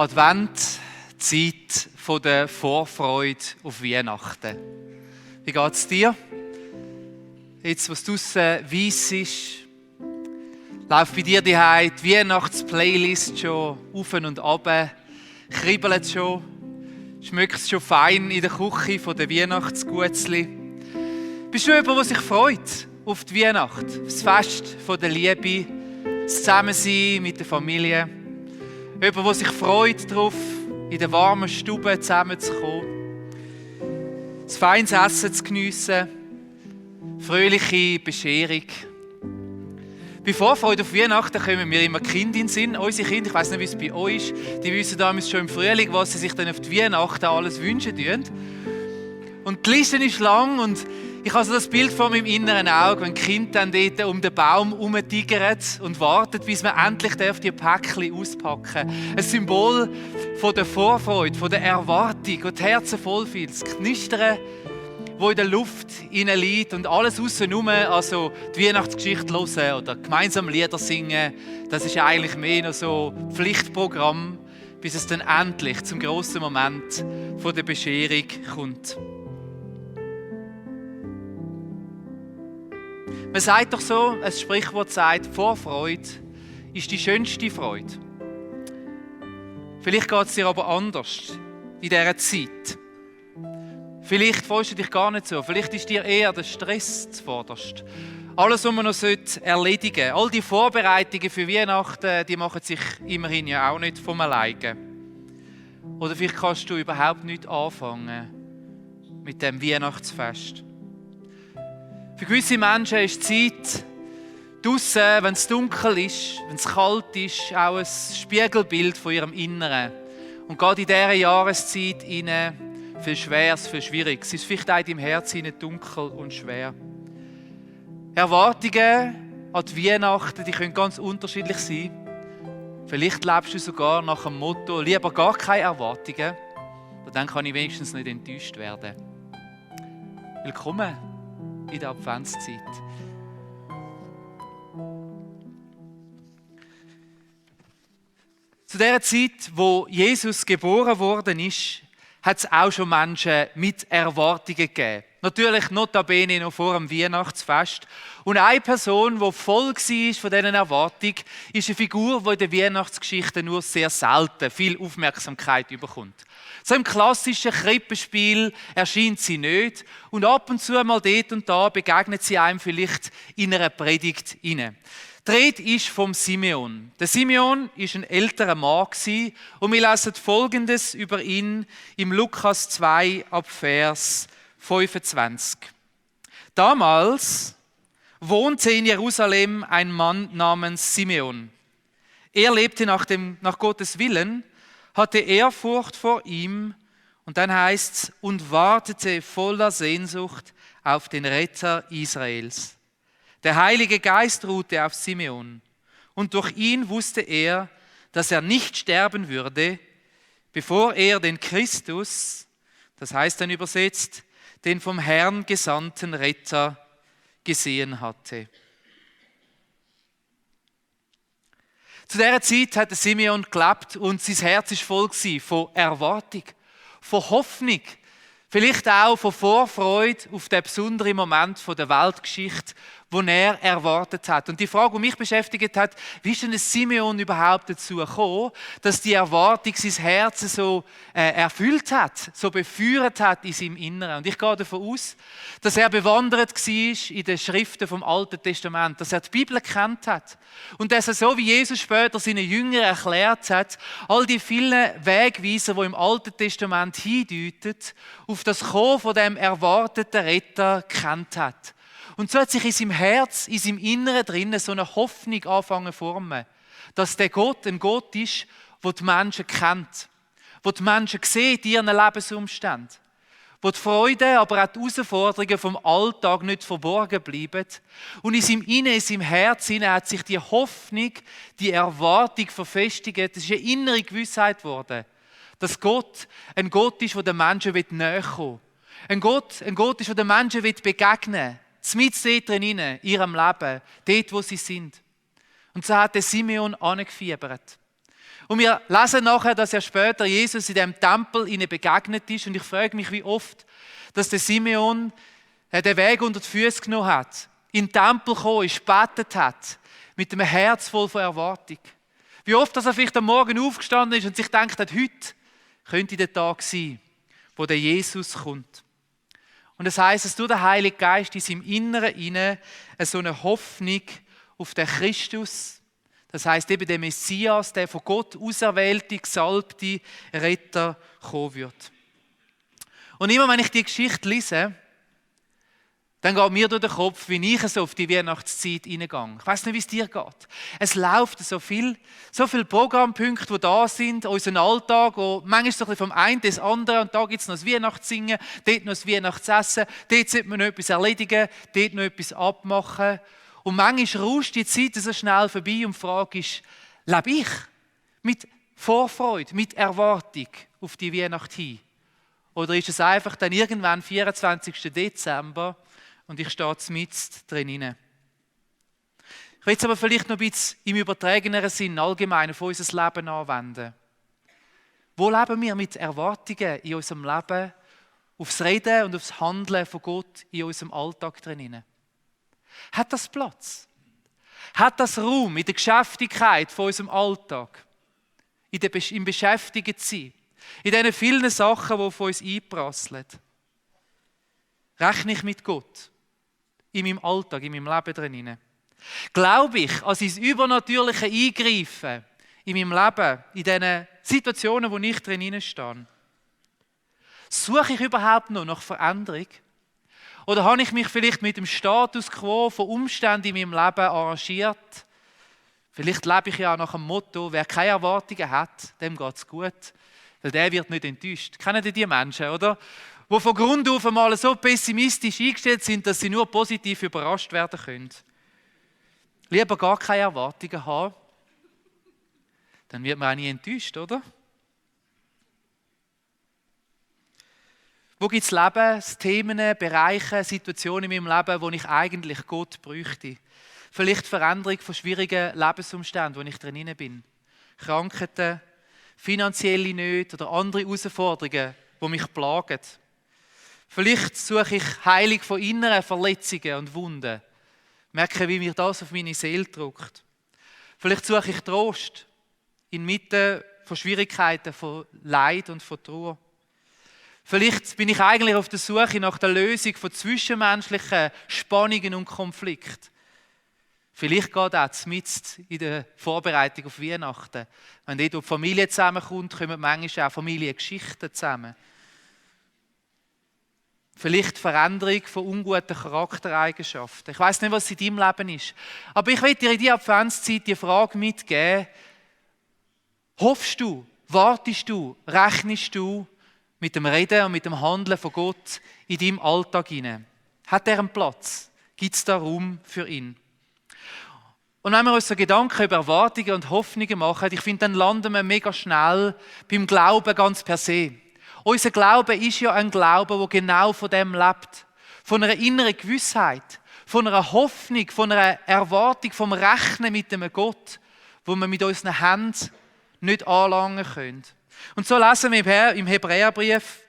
Adventzeit von der Vorfreude auf Weihnachten. Wie geht es dir? Jetzt, was draussen weiss ist, läuft bei dir die Weihnachtsplaylist schon auf und ab, kribbelt schon, schmeckt es schon fein in der Küche von den Weihnachtsgutzli. Bist du jemand, der sich freut auf die Weihnacht, auf das Fest von der Liebe, das Zusammensein mit der Familie? Jemand, der sich freut darauf, in der warmen Stube zusammenzukommen, das feines Essen zu geniessen, fröhliche Bescherung. Bei Vorfreude auf Weihnachten kommen mir immer Kinder in den Sinn. Unsere Kinder, ich weiss nicht, wie es bei euch ist, die wissen damals schon im Frühling, was sie sich dann auf die Weihnachten alles wünschen tun. Und die Liste ist lang und ich habe so das Bild vor meinem inneren Auge, wenn die Kinder dann dort um den Baum herumtigern und warten, bis man endlich die Päckchen auspacken darf. Ein Symbol von der Vorfreude, von der Erwartung, wo die Herzen voll fühlen. Das Knistern, das in der Luft liegt und alles aussen also die Weihnachtsgeschichte hören oder gemeinsam Lieder singen, das ist eigentlich mehr noch so Pflichtprogramm, bis es dann endlich zum grossen Moment von der Bescherung kommt. Man sagt doch so, ein Sprichwort sagt, Vorfreude ist die schönste Freude. Vielleicht geht es dir aber anders in dieser Zeit. Vielleicht freust du dich gar nicht so. Vielleicht ist dir eher der Stress zuvorderst. Alles, was man noch erledigen sollte. All die Vorbereitungen für Weihnachten, die machen sich immerhin ja auch nicht vom Alleine. Oder vielleicht kannst du überhaupt nicht anfangen mit dem Weihnachtsfest. Für gewisse Menschen ist die Zeit draussen, wenn es dunkel ist, wenn es kalt ist, auch ein Spiegelbild von ihrem Inneren. Und gerade in dieser Jahreszeit viel Schweres, viel Schwieriges. Es ist vielleicht auch im Herzen dunkel und schwer. Erwartungen an die Weihnachten, die können ganz unterschiedlich sein. Vielleicht lebst du sogar nach dem Motto, lieber gar keine Erwartungen, dann kann ich wenigstens nicht enttäuscht werden. Willkommen in der Adventszeit. Zu der Zeit, wo Jesus geboren worden ist, hat es auch schon Menschen mit Erwartungen gegeben. Natürlich notabene noch vor dem Weihnachtsfest. Und eine Person, die voll war von diesen Erwartungen, ist eine Figur, die in der Weihnachtsgeschichte nur sehr selten viel Aufmerksamkeit bekommt. So im klassischen Krippenspiel erscheint sie nicht und ab und zu mal dort und da begegnet sie einem vielleicht in einer Predigt hinein. Die Rede ist vom Simeon. Der Simeon war ein älterer Mann und wir lesen Folgendes über ihn im Lukas 2 ab Vers 25. Damals wohnte in Jerusalem ein Mann namens Simeon. Er lebte nach Gottes Willen, hatte Ehrfurcht vor ihm und dann heißt es, und wartete voller Sehnsucht auf den Retter Israels. Der Heilige Geist ruhte auf Simeon und durch ihn wusste er, dass er nicht sterben würde, bevor er den Christus, das heißt dann übersetzt, den vom Herrn gesandten Retter gesehen hatte. Zu dieser Zeit hat Simeon gelebt und sein Herz war voll von Erwartung, von Hoffnung, vielleicht auch von Vorfreude auf den besonderen Moment der Weltgeschichte, den er erwartet hat. Und die Frage, die mich beschäftigt hat, wie ist denn Simeon überhaupt dazu gekommen, dass die Erwartung sein Herz so erfüllt hat, so befeuert hat in seinem Inneren. Und ich gehe davon aus, dass er bewandert war in den Schriften vom Alten Testament, dass er die Bibel gekannt hat und dass er, so wie Jesus später seinen Jüngern erklärt hat, all die vielen Wegweiser, die im Alten Testament hindeuten, auf das Kommen von dem erwarteten Retter gekannt hat. Und so hat sich in seinem Herz, in seinem Inneren drinnen so eine Hoffnung angefangen zu formen, dass der Gott ein Gott ist, der die Menschen kennt, der die Menschen sieht in ihren Lebensumständen, wo die Freude, aber auch die Herausforderungen vom Alltag nicht verborgen bleiben. Und in seinem Innen, in seinem Herz hat sich die Hoffnung, die Erwartung verfestigt. Es ist eine innere Gewissheit geworden, dass Gott ein Gott ist, der den Menschen näher kommen will. Ein Gott ist, der den Menschen begegnen will. Mitten dort drin, in ihrem Leben, dort, wo sie sind. Und so hat der Simeon angefiebert. Und wir lesen nachher, dass er später Jesus in dem Tempel ihnen begegnet ist. Und ich frage mich, wie oft, dass der Simeon den Weg unter die Füße genommen hat, in den Tempel gekommen ist, gebetet hat, mit einem Herz voll von Erwartung. Wie oft, dass er vielleicht am Morgen aufgestanden ist und sich gedacht hat, heute könnte der Tag sein, wo der Jesus kommt. Und das heisst, dass durch den Heiligen Geist in seinem Inneren inne so eine Hoffnung auf den Christus, das heisst eben der Messias, der von Gott auserwählte, gesalbte Retter kommen wird. Und immer wenn ich die Geschichte lese, dann geht mir durch den Kopf, wie ich so auf die Weihnachtszeit hineingehe. Ich weiss nicht, wie es dir geht. Es läuft so viele Programmpunkte, die da sind, unseren Alltag, wo manchmal so ein bisschen vom einen ins andere, und da gibt es noch das Weihnachtssingen, dort noch das Weihnachtsessen, dort sollte man noch etwas erledigen, dort noch etwas abmachen. Und manchmal rauscht die Zeit so schnell vorbei und die Frage ist, lebe ich mit Vorfreude, mit Erwartung auf die Weihnacht hin? Oder ist es einfach dann irgendwann 24. Dezember und ich stehe mitten drin. Ich will es aber vielleicht noch ein bisschen im übertrageneren Sinn allgemein auf unser Leben anwenden. Wo leben wir mit Erwartungen in unserem Leben aufs Reden und aufs Handeln von Gott in unserem Alltag drin? Hat das Platz? Hat das Raum in der Geschäftigkeit von unserem Alltag? Im Beschäftigtsein? In diesen vielen Sachen, die auf uns einprasseln? Rechne ich mit Gott? In meinem Alltag, in meinem Leben drin? Glaube ich an sein übernatürliche Eingreifen in meinem Leben, in diesen Situationen, wo ich drin stehe? Suche ich überhaupt noch nach Veränderung? Oder habe ich mich vielleicht mit dem Status quo von Umständen in meinem Leben arrangiert? Vielleicht lebe ich ja nach dem Motto, wer keine Erwartungen hat, dem geht es gut, weil der wird nicht enttäuscht. Kennen die Menschen, oder? Die von Grund auf einmal so pessimistisch eingestellt sind, dass sie nur positiv überrascht werden können. Lieber gar keine Erwartungen haben, dann wird man auch nie enttäuscht, oder? Wo gibt es Lebensthemen, Bereiche, Situationen in meinem Leben, wo ich eigentlich Gott bräuchte? Vielleicht Veränderung von schwierigen Lebensumständen, wo ich drin bin. Krankheiten, finanzielle Nöte oder andere Herausforderungen, die mich plagen. Vielleicht suche ich Heilung von inneren Verletzungen und Wunden. Merke, wie mir das auf meine Seele drückt. Vielleicht suche ich Trost inmitten von Schwierigkeiten, von Leid und von Trauer. Vielleicht bin ich eigentlich auf der Suche nach der Lösung von zwischenmenschlichen Spannungen und Konflikten. Vielleicht geht auch mitten in der Vorbereitung auf Weihnachten. Wenn dort die Familie zusammenkommt, kommen manchmal auch Familiengeschichten zusammen. Vielleicht Veränderung von unguten Charaktereigenschaften. Ich weiss nicht, was in deinem Leben ist. Aber ich will dir in dieser Adventszeit die Frage mitgeben: Hoffst du, wartest du, rechnest du mit dem Reden und mit dem Handeln von Gott in deinem Alltag hinein? Hat er einen Platz? Gibt es da Raum für ihn? Und wenn wir uns so Gedanken über Erwartungen und Hoffnungen machen, ich finde, dann landen wir mega schnell beim Glauben ganz per se. Unser Glaube ist ja ein Glaube, der genau von dem lebt. Von einer inneren Gewissheit, von einer Hoffnung, von einer Erwartung, vom Rechnen mit einem Gott, wo wir mit unseren Händen nicht anlangen können. Und so lesen wir im Hebräerbrief,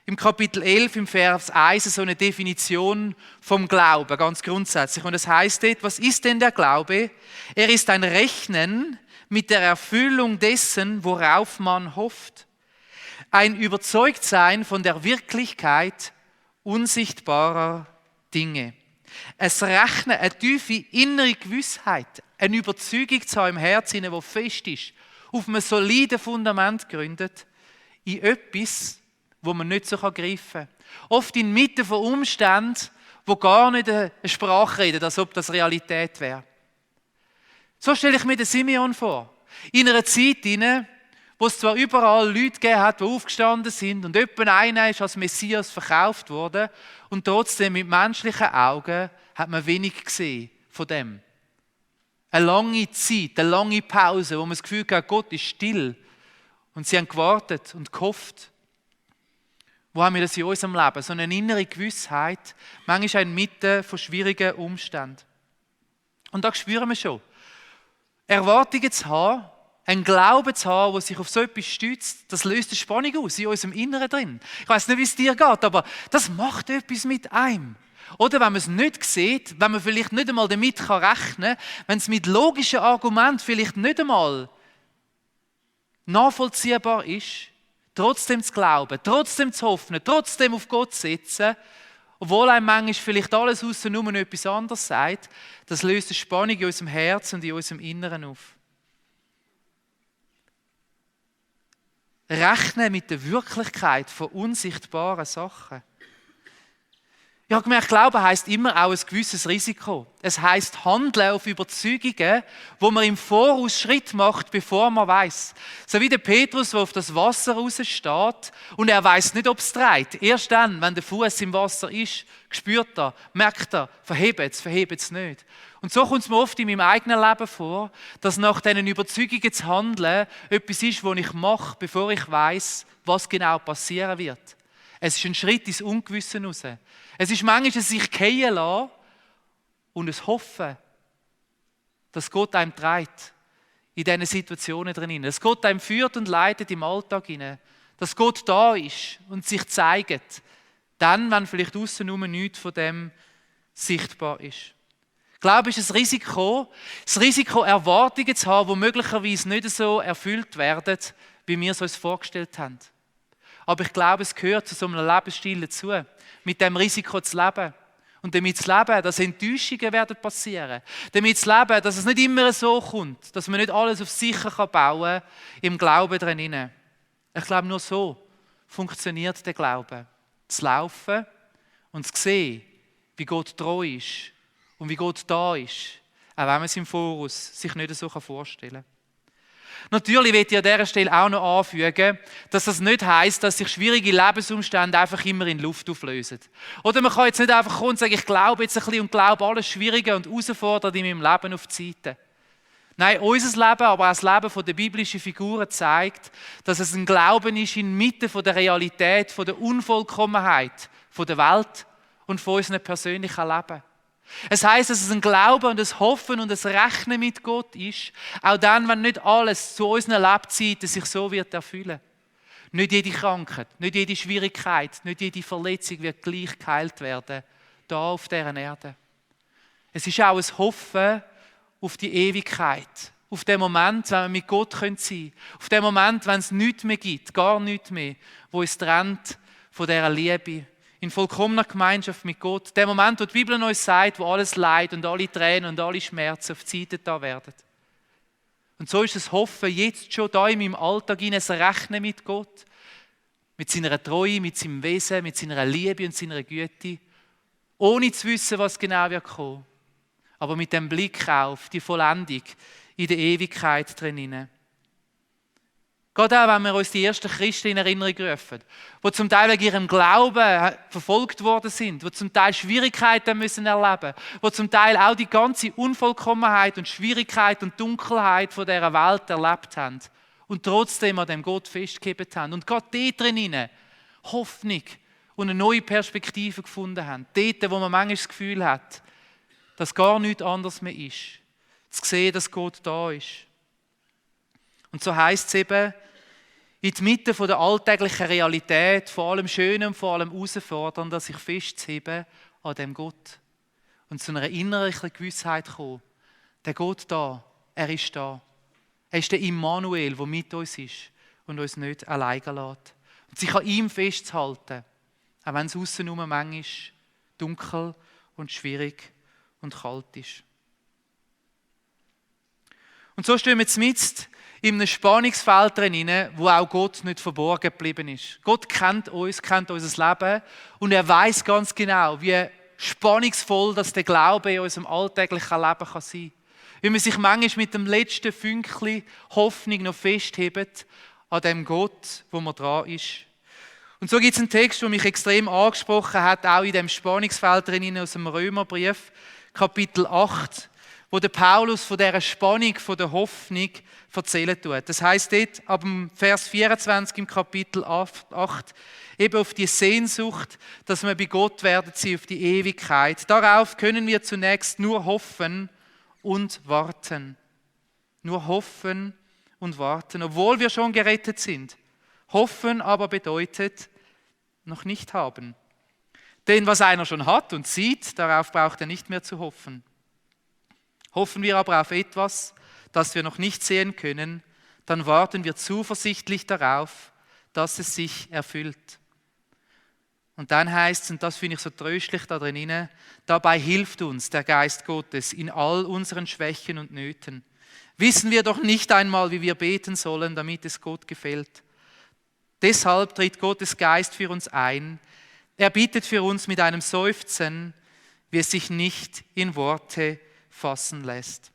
im Kapitel 11, im Vers 1, so eine Definition vom Glauben, ganz grundsätzlich. Und es heißt dort, was ist denn der Glaube? Er ist ein Rechnen mit der Erfüllung dessen, worauf man hofft. Ein Überzeugtsein von der Wirklichkeit unsichtbarer Dinge. Es Rechnen, eine tiefe innere Gewissheit, eine Überzeugung zu haben im Herzen, die fest ist, auf einem soliden Fundament gegründet, in etwas, wo man nicht so greifen kann. Oft inmitten von Umständen, wo gar nicht eine Sprache reden, als ob das Realität wäre. So stelle ich mir den Simeon vor. In einer Zeit, wo es zwar überall Leute gegeben hat, die aufgestanden sind und etwa einer ist als Messias verkauft worden und trotzdem mit menschlichen Augen hat man wenig gesehen von dem. Eine lange Zeit, eine lange Pause, wo man das Gefühl hat, Gott ist still und sie haben gewartet und gehofft. Wo haben wir das in unserem Leben? So eine innere Gewissheit, manchmal inmitten von schwierigen Umständen. Und da spüren wir schon, Erwartungen zu haben, Ein Glauben zu haben, der sich auf so etwas stützt, das löst eine Spannung aus in unserem Inneren drin. Ich weiss nicht, wie es dir geht, aber das macht etwas mit einem. Oder wenn man es nicht sieht, wenn man vielleicht nicht einmal damit rechnen kann, wenn es mit logischen Argumenten vielleicht nicht einmal nachvollziehbar ist, trotzdem zu glauben, trotzdem zu hoffen, trotzdem auf Gott zu setzen, obwohl einem manchmal vielleicht alles aussen nur noch etwas anderes sagt, das löst eine Spannung in unserem Herz und in unserem Inneren auf. Rechnen mit der Wirklichkeit von unsichtbaren Sachen. Ich habe gemerkt, Glauben heisst immer auch ein gewisses Risiko. Es heisst Handeln auf Überzeugungen, wo man im Voraus Schritt macht, bevor man weiss. So wie der Petrus, der auf das Wasser raussteht und er weiss nicht, ob es dreht. Erst dann, wenn der Fuß im Wasser ist, spürt er, merkt er, verhebt es nicht. Und so kommt es mir oft in meinem eigenen Leben vor, dass nach diesen Überzeugungen zu handeln etwas ist, was ich mache, bevor ich weiss, was genau passieren wird. Es ist ein Schritt ins Ungewisse raus. Es ist manchmal ein sich fallen lassen und ein Hoffen, dass Gott einem trägt in diesen Situationen drin. Dass Gott einem führt und leitet im Alltag hinein. Dass Gott da ist und sich zeigt. Dann, wenn vielleicht aussen nur nichts von dem sichtbar ist. Glaube ist ein Risiko. Das Risiko, Erwartungen zu haben, die möglicherweise nicht so erfüllt werden, wie wir es uns vorgestellt haben. Aber ich glaube, es gehört zu so einem Lebensstil dazu, mit dem Risiko zu leben. Und damit zu leben, dass Enttäuschungen werden passieren. Damit zu leben, dass es nicht immer so kommt, dass man nicht alles auf sicher bauen kann, im Glauben drin. Ich glaube, nur so funktioniert der Glaube. Zu laufen und zu sehen, wie Gott treu ist und wie Gott da ist, auch wenn man es im Voraus sich nicht so vorstellen kann. Natürlich will ich an dieser Stelle auch noch anfügen, dass das nicht heisst, dass sich schwierige Lebensumstände einfach immer in Luft auflösen. Oder man kann jetzt nicht einfach kommen und sagen, ich glaube jetzt ein bisschen und glaube alles Schwierige und Herausfordernde in meinem Leben auf die Seite. Nein, unser Leben, aber auch das Leben der biblischen Figuren zeigt, dass es ein Glauben ist inmitten der Realität, der Unvollkommenheit der Welt und von unserem persönlichen Leben. Es heisst, dass es ein Glauben und ein Hoffen und ein Rechnen mit Gott ist, auch dann, wenn nicht alles zu unseren Lebzeiten sich so wird erfüllen. Nicht jede Krankheit, nicht jede Schwierigkeit, nicht jede Verletzung wird gleich geheilt werden, hier auf dieser Erde. Es ist auch ein Hoffen auf die Ewigkeit, auf den Moment, wenn wir mit Gott sein können, auf den Moment, wenn es nichts mehr gibt, gar nichts mehr, wo uns trennt von dieser Liebe, in vollkommener Gemeinschaft mit Gott. Der Moment, wo die Bibel uns sagt, wo alles Leid und alle Tränen und alle Schmerzen auf die Seite da werden. Und so ist es Hoffen, jetzt schon da in meinem Alltag ein Rechnen mit Gott, mit seiner Treue, mit seinem Wesen, mit seiner Liebe und seiner Güte, ohne zu wissen, was genau wird kommen. Aber mit dem Blick auf die Vollendung in der Ewigkeit drinnen. Gerade auch, wenn wir uns die ersten Christen in Erinnerung rufen, die zum Teil wegen ihrem Glauben verfolgt worden sind, die zum Teil Schwierigkeiten müssen erleben, die zum Teil auch die ganze Unvollkommenheit und Schwierigkeit und Dunkelheit von dieser Welt erlebt haben und trotzdem an dem Gott festgehalten haben und gerade dort drinnen Hoffnung und eine neue Perspektive gefunden haben. Dort, wo man manchmal das Gefühl hat, dass gar nichts anderes mehr ist. Zu sehen, dass Gott da ist. Und so heisst es eben, in die Mitte der alltäglichen Realität, vor allem Schönen und vor allem Herausfordernden, sich festzuheben an dem Gott. Und zu einer innerlichen Gewissheit kommen. Der Gott da, er ist da. Er ist der Immanuel, der mit uns ist und uns nicht alleine lässt. Und sich an ihm festzuhalten, auch wenn es aussen nur manchmal dunkel und schwierig und kalt ist. Und so stehen wir mitten in einem Spannungsfeld drin, wo auch Gott nicht verborgen geblieben ist. Gott kennt uns, kennt unser Leben und er weiß ganz genau, wie spannungsvoll das der Glaube in unserem alltäglichen Leben kann sein. Wie man sich manchmal mit dem letzten Fünkchen Hoffnung noch festhebt an dem Gott, wo man dran ist. Und so gibt es einen Text, der mich extrem angesprochen hat, auch in dem Spannungsfeld drin aus dem Römerbrief, Kapitel 8, wo der Paulus von dieser Spannung, von der Hoffnung erzählen tut. Das heisst dort, ab dem Vers 24 im Kapitel 8, eben auf die Sehnsucht, dass wir bei Gott werden sie auf die Ewigkeit. Darauf können wir zunächst nur hoffen und warten. Nur hoffen und warten, obwohl wir schon gerettet sind. Hoffen aber bedeutet noch nicht haben. Denn was einer schon hat und sieht, darauf braucht er nicht mehr zu hoffen. Hoffen wir aber auf etwas, das wir noch nicht sehen können, dann warten wir zuversichtlich darauf, dass es sich erfüllt. Und dann heißt es, und das finde ich so tröstlich da drin, dabei hilft uns der Geist Gottes in all unseren Schwächen und Nöten. Wissen wir doch nicht einmal, wie wir beten sollen, damit es Gott gefällt. Deshalb tritt Gottes Geist für uns ein. Er bittet für uns mit einem Seufzen, wie es sich nicht in Worte fassen lässt.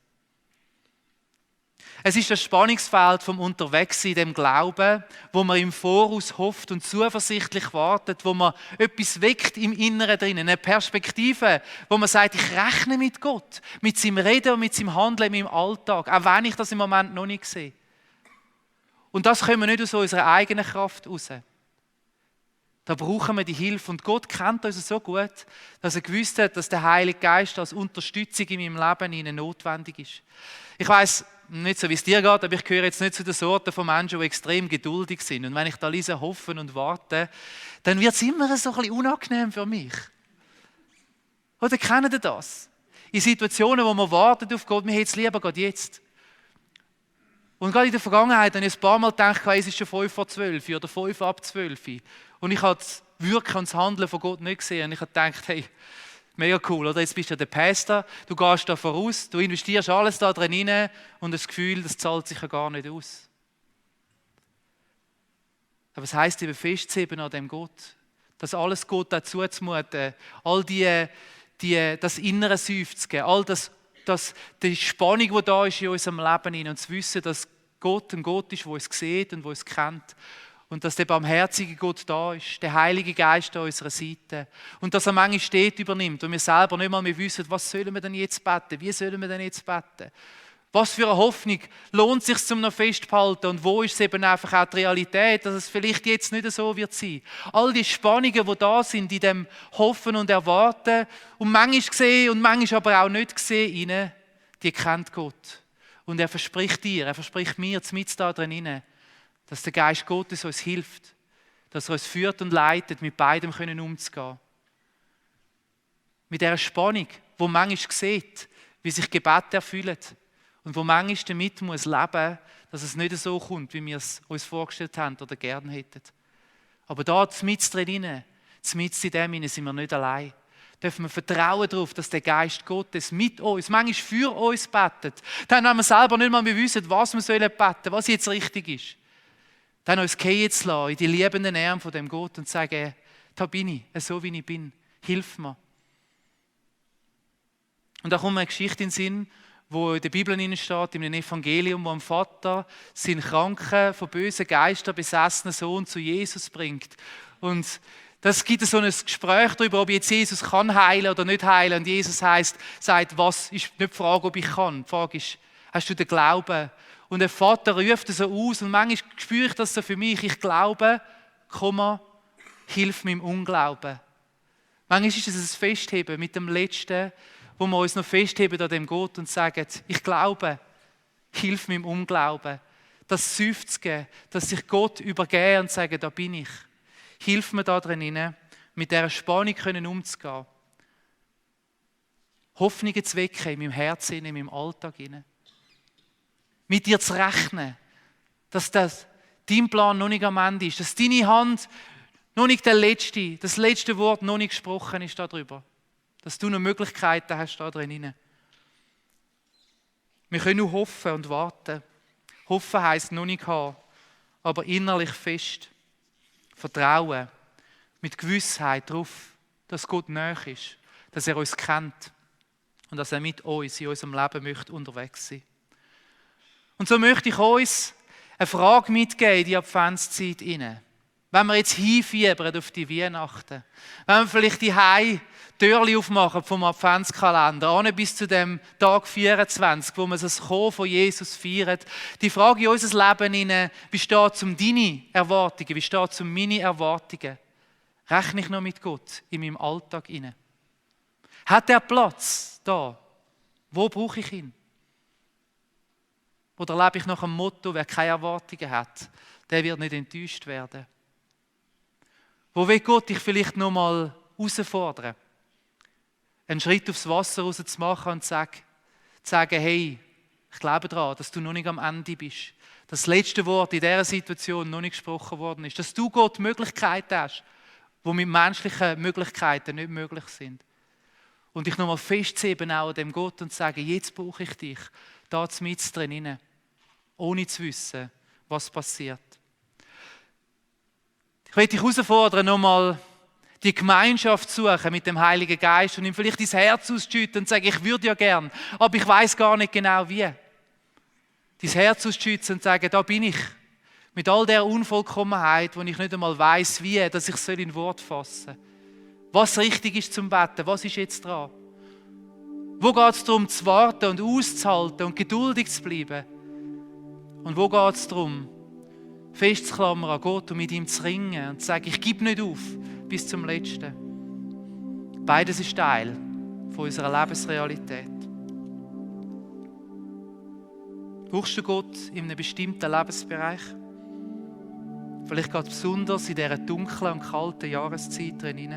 Es ist das Spannungsfeld vom Unterwegssein in dem Glauben, wo man im Voraus hofft und zuversichtlich wartet, wo man etwas weckt im Inneren drinnen, eine Perspektive, wo man sagt, ich rechne mit Gott, mit seinem Reden und mit seinem Handeln in meinem Alltag, auch wenn ich das im Moment noch nicht sehe. Und das können wir nicht aus unserer eigenen Kraft raus. Da brauchen wir die Hilfe. Und Gott kennt uns so gut, dass er gewusst hat, dass der Heilige Geist als Unterstützung in meinem Leben ihnen notwendig ist. Ich weiss nicht so, wie es dir geht, aber ich gehöre jetzt nicht zu den Sorten von Menschen, die extrem geduldig sind. Und wenn ich da lese, hoffen und warte, dann wird es immer so ein bisschen unangenehm für mich. Oder kennt ihr das? In Situationen, wo man wartet auf Gott, mir hätte es lieber Gott jetzt. Und gerade in der Vergangenheit habe ich ein paar Mal gedacht, es ist schon 5:12 oder 5:12. Und ich habe das Wirken und das Handeln von Gott nicht gesehen. Und ich habe gedacht, hey, mega cool, oder? Jetzt bist du ja der Pastor, du gehst da voraus, du investierst alles da drin rein und das Gefühl, das zahlt sich ja gar nicht aus. Aber es heisst eben festzuheben an dem Gott, dass alles Gott dazu zumuten, all das innere Seufzen, all die Spannung, die da ist in unserem Leben, und zu wissen, dass Gott ein Gott ist, der uns sieht und der uns kennt. Und dass der barmherzige Gott da ist, der Heilige Geist an unserer Seite. Und dass er manchmal steht übernimmt und wir selber nicht mal mehr wissen, was sollen wir denn jetzt beten, wie sollen wir denn jetzt beten. Was für eine Hoffnung lohnt es sich, zum noch festzuhalten und wo ist es eben einfach auch die Realität, dass es vielleicht jetzt nicht so wird sein. All die Spannungen, die da sind in dem Hoffen und Erwarten und manchmal gesehen und manchmal aber auch nicht gesehen, die kennt Gott. Und er verspricht dir, er verspricht mir, mit da drin, dass der Geist Gottes uns hilft, dass er uns führt und leitet, mit beidem umzugehen. Mit dieser Spannung, wo manchmal sieht, wie sich Gebete erfüllen und wo manchmal damit muss leben, dass es nicht so kommt, wie wir es uns vorgestellt haben oder gerne hätten. Aber da, mit drinnen, mit in dem sind wir nicht allein. Dürfen wir vertrauen darauf, dass der Geist Gottes mit uns, manchmal für uns betet. Dann, wenn wir selber nicht mal wissen, was wir beten sollen, was jetzt richtig ist. Dann uns gehen zu lassen in die liebenden Arme von dem Gott und sagen, da bin ich, so wie ich bin, hilf mir. Und da kommt mir eine Geschichte in den Sinn, wo in der Bibel steht, in einem Evangelium, wo ein Vater seinen kranken, von bösen Geistern besessenen Sohn zu Jesus bringt. Und das gibt so ein Gespräch darüber, ob jetzt Jesus kann heilen oder nicht heilen. Und Jesus sagt, was ist nicht die Frage, ob ich kann. Die Frage ist, hast du den Glauben? Und der Vater ruft das so aus und manchmal spüre ich das so für mich. Ich glaube, hilf mir im Unglauben. Manchmal ist es ein Festheben mit dem Letzten, wo wir uns noch festheben an dem Gott und sagen, ich glaube, hilf mir im Unglauben. Das Seufzen, dass sich Gott übergeben und sagen, da bin ich. Hilf mir da drin, mit dieser Spannung umzugehen. Hoffnungen zu wecken in meinem Herzen, in meinem Alltag. Mit dir zu rechnen, dass dein Plan noch nicht am Ende ist, dass deine Hand noch nicht das letzte Wort noch nicht gesprochen ist darüber. Dass du noch Möglichkeiten hast da drin. Wir können nur hoffen und warten. Hoffen heisst noch nicht haben, aber innerlich fest. Vertrauen, mit Gewissheit darauf, dass Gott nahe ist, dass er uns kennt und dass er mit uns in unserem Leben möchte unterwegs sein. Und so möchte ich uns eine Frage mitgeben in die Adventszeit hinein. Wenn wir jetzt hinfiebern auf die Weihnachten, wenn wir vielleicht die Türchen aufmachen vom Adventskalender, an bis zu dem Tag 24, wo wir das Kommen von Jesus feiern, die Frage in unser Leben hinein, wie steht es um deine Erwartungen, wie steht es um meine Erwartungen? Rechne ich noch mit Gott in meinem Alltag hinein? Hat er Platz da? Wo brauche ich ihn? Oder lebe ich nach dem Motto, wer keine Erwartungen hat, der wird nicht enttäuscht werden? Wo will Gott dich vielleicht noch mal herausfordern? Einen Schritt aufs Wasser raus zu machen und zu sagen, hey, ich glaube daran, dass du noch nicht am Ende bist. Dass das letzte Wort in dieser Situation noch nicht gesprochen worden ist. Dass du Gott Möglichkeiten hast, die mit menschlichen Möglichkeiten nicht möglich sind. Und dich nochmal festzuheben auch an dem Gott und zu sagen, jetzt brauche ich dich, da mit drin, ohne zu wissen, was passiert. Ich möchte dich herausfordern, nochmal die Gemeinschaft zu suchen mit dem Heiligen Geist und ihm vielleicht dein Herz auszuschütten und zu sagen, ich würde ja gern, aber ich weiß gar nicht genau wie. Dein Herz auszuschütten und zu sagen, da bin ich. Mit all der Unvollkommenheit, wo ich nicht einmal weiss, wie, dass ich es in Wort fassen soll. Was richtig ist zum Betten, was ist jetzt dran? Wo geht es darum, zu warten und auszuhalten und geduldig zu bleiben? Und wo geht es darum, festzuklammern an Gott und mit ihm zu ringen und zu sagen, ich gebe nicht auf bis zum Letzten. Beides ist Teil von unserer Lebensrealität. Brauchst du Gott in einem bestimmten Lebensbereich? Vielleicht gerade besonders in dieser dunklen und kalten Jahreszeit drin.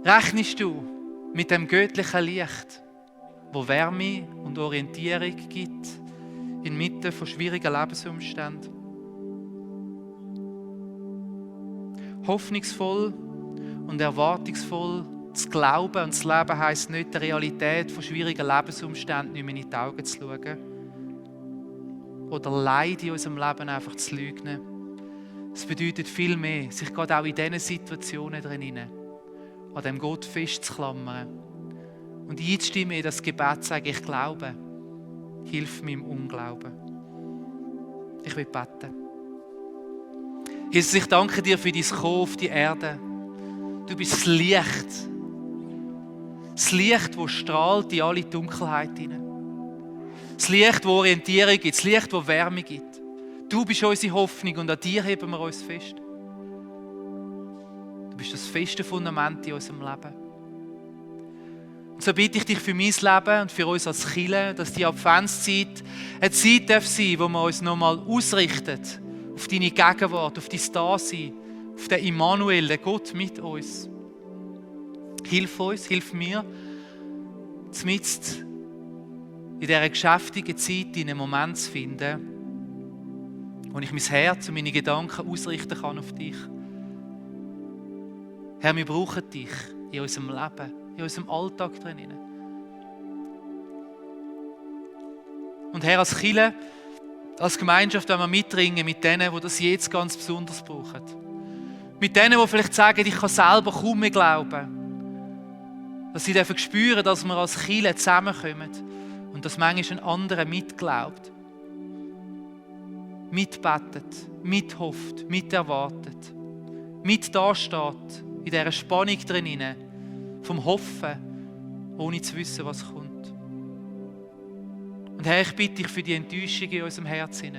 Rechnest du mit dem göttlichen Licht, wo Wärme und Orientierung gibt inmitten von schwierigen Lebensumständen? Hoffnungsvoll und erwartungsvoll zu glauben und zu leben heisst nicht, der Realität von schwierigen Lebensumständen nicht mehr in die Augen zu schauen oder Leid in unserem Leben einfach zu leugnen. Es bedeutet viel mehr, sich gerade auch in diesen Situationen drinnen an dem Gott festzuklammern und einzustimmen in das Gebet, sagen, ich glaube, hilf meinem Unglauben. Ich will beten. Jesus, ich danke dir für dein Kommen auf die Erde. Du bist das Licht. Das Licht, das strahlt in alle Dunkelheit hinein. Das Licht, das Orientierung gibt. Das Licht, das Wärme gibt. Du bist unsere Hoffnung und an dir heben wir uns fest. Du bist das feste Fundament in unserem Leben. Und so bitte ich dich für mein Leben und für uns als Kirche, dass die Adventszeit eine Zeit sein darf, wo wir uns nochmal ausrichten auf deine Gegenwart, auf dein Dasein, auf den Immanuel, den Gott mit uns. Hilf uns, hilf mir, zumindest in dieser geschäftigen Zeit einen Moment zu finden, wo ich mein Herz und meine Gedanken ausrichten kann auf dich. Herr, wir brauchen dich in unserem Leben, in unserem Alltag drin. Und Herr, als Kirche, als Gemeinschaft wollen wir mitringen mit denen, die das jetzt ganz besonders brauchen. Mit denen, die vielleicht sagen, ich kann selber kaum mehr glauben. Dass sie dürfen spüren, dass wir als Kirche zusammenkommen und dass manchmal ein anderer mitglaubt, mitbetet, mithofft, miterwartet, mit da steht, in dieser Spannung drin, vom Hoffen, ohne zu wissen, was kommt. Und Herr, ich bitte dich für die Enttäuschungen in unserem Herzen.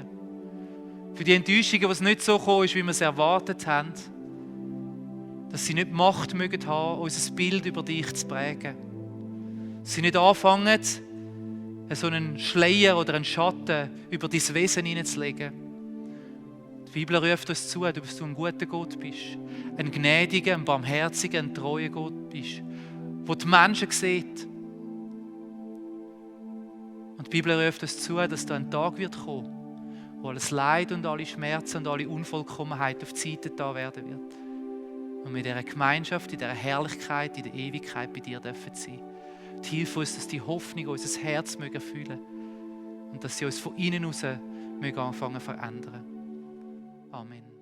Für die Enttäuschungen, die nicht so gekommen ist, wie wir es erwartet haben. Dass sie nicht Macht mögen haben, unser Bild über dich zu prägen. Dass sie nicht anfangen, so einen Schleier oder einen Schatten über dein Wesen hineinzulegen. Die Bibel ruft uns zu, dass du ein guter Gott bist. Ein gnädiger, ein barmherziger, ein treuer Gott bist. Der die Menschen sieht. Und die Bibel ruft uns zu, dass da ein Tag wird kommen, wo alles Leid und alle Schmerzen und alle Unvollkommenheit auf die Seite da werden wird. Und mit dieser Gemeinschaft, in dieser Herrlichkeit, in der Ewigkeit bei dir dürfen sein. Und hilf uns, dass die Hoffnung unser Herz mögen fühlen und dass sie uns von innen heraus anfangen zu verändern. Amen.